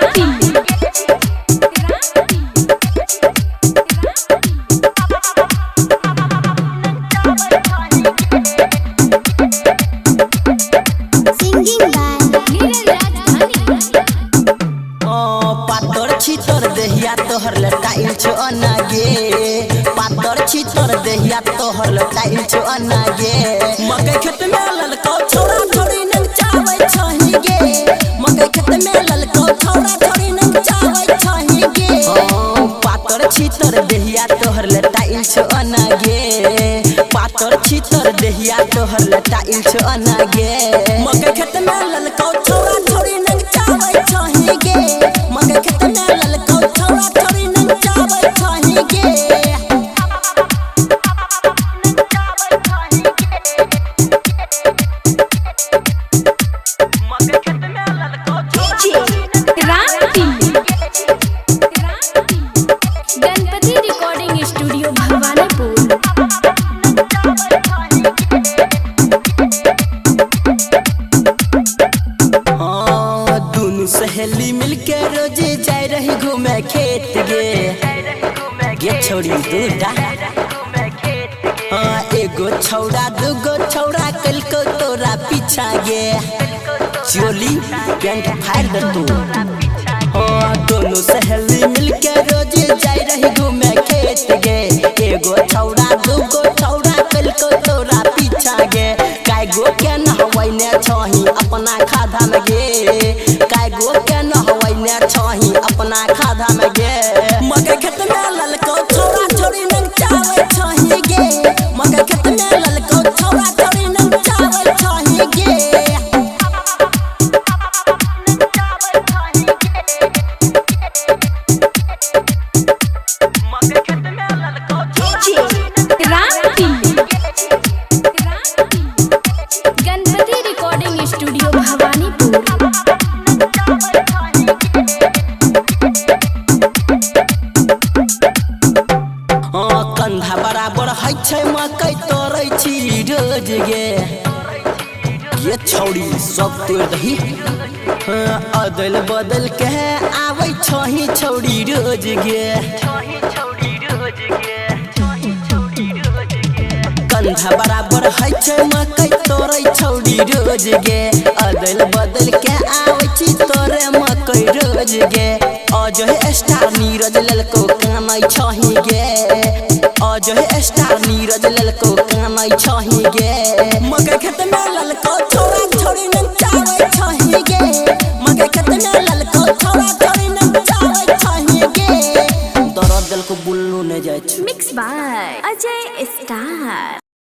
Ramti. Singing by Neeraj Rajdhani. पातर छितर देहिया तोहर लटाइल छो अनागे, पातर छितर देहिया तोहर लटाइल छो अनागे। मकई खेत में ललको छोरा छोरी नंग चावै छही गे, मकई खेत में ललको छोरा छोरी नंग चावै छही गे। पातर छितर देहिया तोहर लटाइल छो अनागे, पातर छितर देहिया तोहर लटाइल छो अनागे। मकई खेत में ललको छोरा छोरी नंग चावै छही गे, मकई खेत में ललको छोरा छोरी नंग चावै छही गे। Ramti. Ganpati recording studio Bhawanipur. हाँ, दुनू सहेली मिलके रोज जाय रही घूमे खेत गे, गे छौड़ी दूटा। हाँ, एगो छौड़ा दूगो छौड़ा कलको तोरा पीछा गे, चोली पैंट फाड़ दे तू। हाँ, दोनों सहेली मिलके रोज जाय रही घूमे खेत गे, एगो छौड़ा दूगो छौड़ा कलको तोरा पीछा गे। कायगो के नहवैने छही अपना खाधा में गे, कायगो के नहवैने छही अपना खाधा में गे। मकई खेत में ललको छौड़ा छोरी नंग चावै छही गे, मकई खेत में ललको छौड़ा छोरी नंग चावै छही गे। Ramti. Ganpati recording studio Bhawanipur. हाँ, कंधा बराबर है छै मकई तोड़ै छी रोज गे, ये छौड़ी सब तोड़ दही। हाँ, अदल बदल के आबै छही छौड़ी रोज गे, कंधा बराबर है छै मकई तोड़ै छौड़ी रोज गे, अदल बदल के आबै छी तोरे मकई रोज गे। अजय स्टार नीरज ललको कानै छही गे, अजय स्टार नीरज ललको कानै छही गे। मकई खेत में ललको छोरा छोरी नंग चावै छही गे, मकई खेत में ललको छोरा छोरी नंग चावै छही गे। दरद दलको बुल्लू नै जाइ छै। Mix by Ajay star.